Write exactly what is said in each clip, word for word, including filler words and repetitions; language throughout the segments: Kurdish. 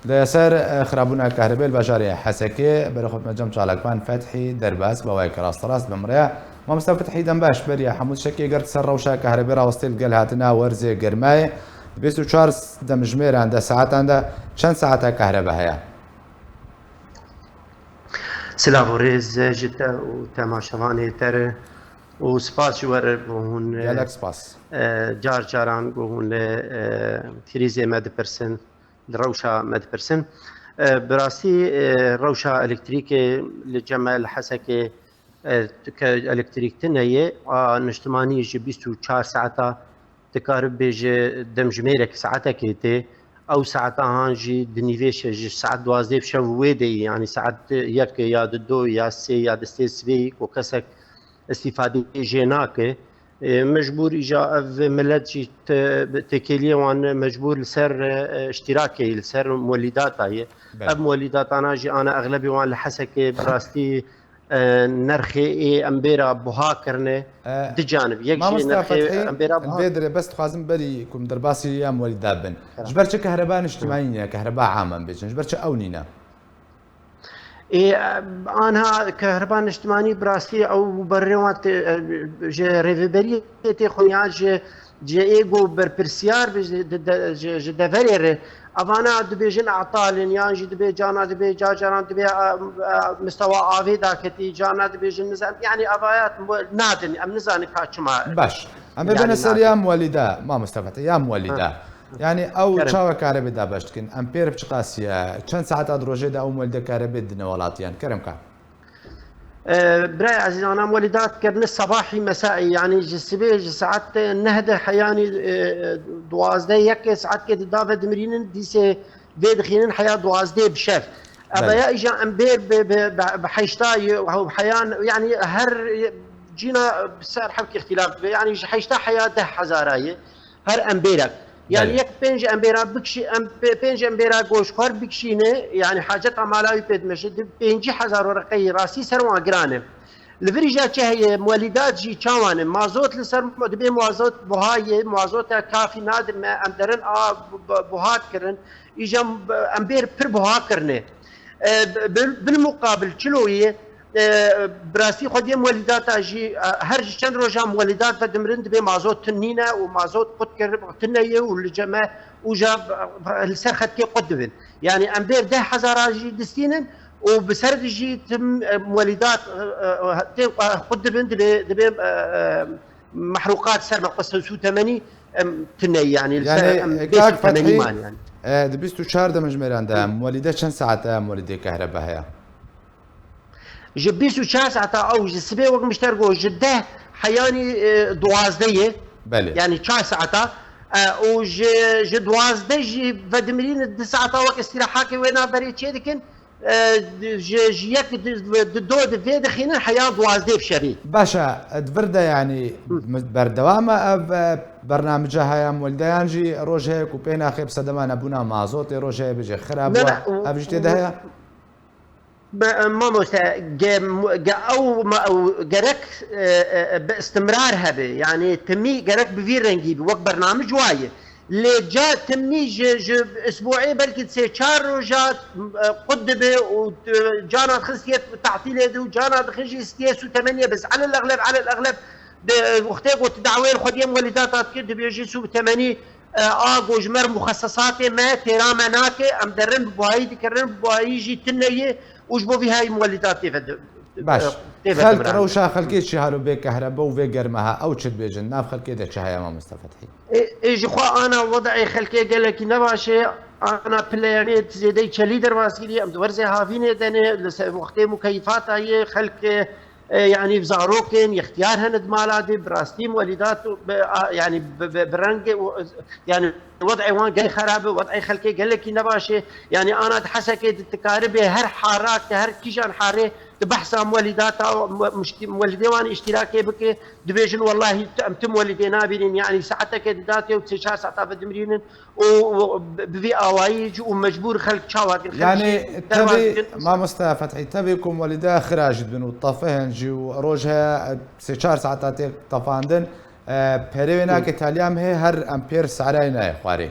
Li ser, e, xirabûna kahrebê li bajarê Hesekê, berê xwe me Cem Çalakvan Fethî derbas, bi awayeke rasterast bi min re ye. Mamoste Fethî, dem baş, beriya hemû tiştekê ger tu ser rewşa kahrebê rawestê li gel hatina werzê germayê, bîst û çar demjimêran de, saetan de çend saeta kahrebe heye? Silav û rêz ji te û temaşevanê te re û spas ji we re ku hûn, e, Gelek spas. e, car caran ku hûn li, e, krîzê me dipirsin, li rewşa me dipirsin. E, bi rastî, e, rewşa elektrîkê li cem me li Hesekê, e, ke elektrîk tune ye, a niştimanî ji bîst û çar saeta dikare bibêje demjimêrek saetekê tê. Ew saeta han jî di nîvê şe-, ji saet duwazdeh bi şev wê de ye, yanî saet yek ya di do ya sê ya di sê sibê ku kesek îstîfadeyê jê nake. E, mecbûr îja ev milet jî te-, têkêliyê wan mecbûr li ser, e, îştîrakê, li ser muwelîdata ye. Belê. Ev muwelîdatana jî ana exlebê wan li Hesekê bi rastî, e, nerxê ê embêra buha kirine. E, di canib. Yek jî mamoste nerxê Fethî, embêra buha. Vê dirê bes dixwazim berî ku em derbasî ya muwelîda bin. Kerem. Ji ber çi kehreba niştimanî nîne, kehreba am em bêjin? Ji ber çi ew nîne? Ê, anha kehreba niştimanî bi rastî ew berê wan tê, e, ji rêveberiyê tê xwe ya ji, ji ê ku berpirsiyar bi ji, de, de, ji, ji deverê re. Evana dibêjin etal in, yan jî dibê cana dibê, ca caran dibê, e, e, mistewa avê daketî, cana dibêjin nizam, yanî evayat nadin, em nizanin ka çima. Baş. Em ê yanî bene ser nadin. Ya muwelîda, mamoste Fethî, ya muwelîda. Ha. Yanî ew Kerem. Çawa karebê dabeş dikin? Em pêr bi çiqas ye? Çend saeta di rojê de ew muwelîde karebê didine welatiyan? Kerem ka. E, birayê ezîz, ana muwelîdat kirine sebahî mesaî, yanî ji sibê, ji saet neh de heyanî, e, duwazdeh yekê saetkê di dave dimirînin, dîsê vê dixînin heya duwazdeh bi şev. Belê. Eveya îja em bêr bi, bi, bi, bi heşta ye, hew heyan, yanî her cîna ser hewk îxtîlaf dibe. Yanî ji heşta heya deh hezara ye. Her embêrek. Yanî Belê. Yek pênc embêra bikişî-, em pê-, pênc embêra goşxwar bikişîne, yanî haceta mala wî pê dimeşe, di pêncî hezar wereqeyê rastî ser wan giran e. Li vir îja çi heye, muwelîdat jî çawan e? Mazot li ser mu-, dibê mazot buha ye, mazota kafî nadin me, em derin a bu-, bu-, buha dikirin. Îja em bêr pir buha kirine. E, bil-, bilmuqabil çilo ye, e, bi rastî xwediyê muwelîdata jî, e, her ji çend roja muwelîdat vedimirin dibê mazot tun nîne û mazot qut kir-, tune ye û li cem me û ja, e, li ser xetkê qut dibin. Yanî em bêr deh hezara jî distînin û bi ser de jî tim, e, muwelîdat, e, e, tê, e, qut dibin dibê, dibê, e, e, mehrûqat ser me qise sûtemenî, em, tune, yanî li ser Yanî, em e, bê kak sûtemenî Fethî, man, yanî. E, di bîst û çar demjimêran de muwelîde çend saet e muwelîdê kehrebe heye? Ji bîst û çar saeta ew ji sibê wek mişter got, ji deh heyanî, e, duwazdeh ye. Belê. Yanî çar saeta. E, û ji, ji duwazdeh jî vedimirîn di saeta wek îstîrahakê wê navberê çê dikin. E, ji, ji yek di, di do di vê dixînin heya duwazdeh bi şevî. Baş e, di vir de yanî Hı. berdewam e ev, e, bernamece haya muwelîdeyan jî roj heye ku pê naxê bi sedema nebûna mazotê, roj heye bêje xira Ne, bû. ne, Ev jî tê de heye? Be-, mamoste, ge-, ge-, ew ma-, ew gerek, e, e, bi istimrar hebe. Yanî timî gerek bi vî rengî bi. Wek bernamij wa ye. Lê ca timî ji, ji isbuê belkî sê çar roja, e, qut dibe û, e, cana dixin stiyê tatîlê de û cana dixin jî stiyê sûtemeniyê. Bes elel exleb, elel exleb, de, wextê ku tu dawê li xwediyê muwelîdata dikir, dibêjî sûtemenî, e, a ku ji mer muxesesatê me têra me nake, em derin bi buhayî dikirin, bi buhayî jî tune ye û ji bo vî hayî muwelîdat tê ve di-, Baş. e, tê ve Xelk, dimran. Rewşa xelkê çi halo bê kehrebe û vê germe ha, ew çi dibêjin? Nav xelkê de çi heye, mamoste Fethî? Ê, ê, ji xwe ana wed'ê xelkê gelekî ne baş e, ana pileyanê zêdeyî çelî derbas kiriye, em di werzê havînê de ne, li ser wextê mukeyfata yê xelk, e, e, yanî zarokên, yextiyar hene di mala de, bi rastî muwelîdat û bi, a, yanî bi, bi, bi rengê û, yanî wed'ê wan gelek xerab e, wed'ê xelkê gelekî ne baş e. Yanî ana di Hesekê di dikaribê her harak, di her kîjan harê di behsa muwelîdata, mu-, muştî-, muwelîdê wan îştîrakê bike, dibêjin, wellahî, em tim welîdê nabînin, yanî saeteke di datê û sê çar saeta vedimrînin û, û bi vî awayî jî û mecbûr xelk çawa dikin, xelk Yanî jî derbas tevî, dikin. Mamoste Fethî, tevî ku welîde xira jî dibin û tefihên jî û roj heye, sê çar saeta tê tefandin, e, perê wê Hı. nake taliyam hê her em pêr sarayê nayê xwarê.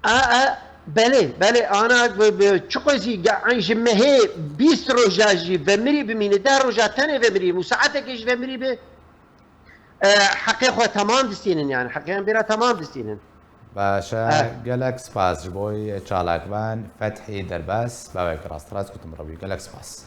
A, a, Belê, belê, ana bi, bi, çiqo jî ge-, eyn ji mehê bîst roja jî vemirî bimîne, deh roja tenê vemirî, û saetekê jî vemirî bi, e, heqê xwe temam distînin, yani heqê em bêra temam distînin. Baş e, Eh. Gelek spas ji bo çalakvan Fethî Derbas, bawek rast rast kutim rewî. Gelek spas.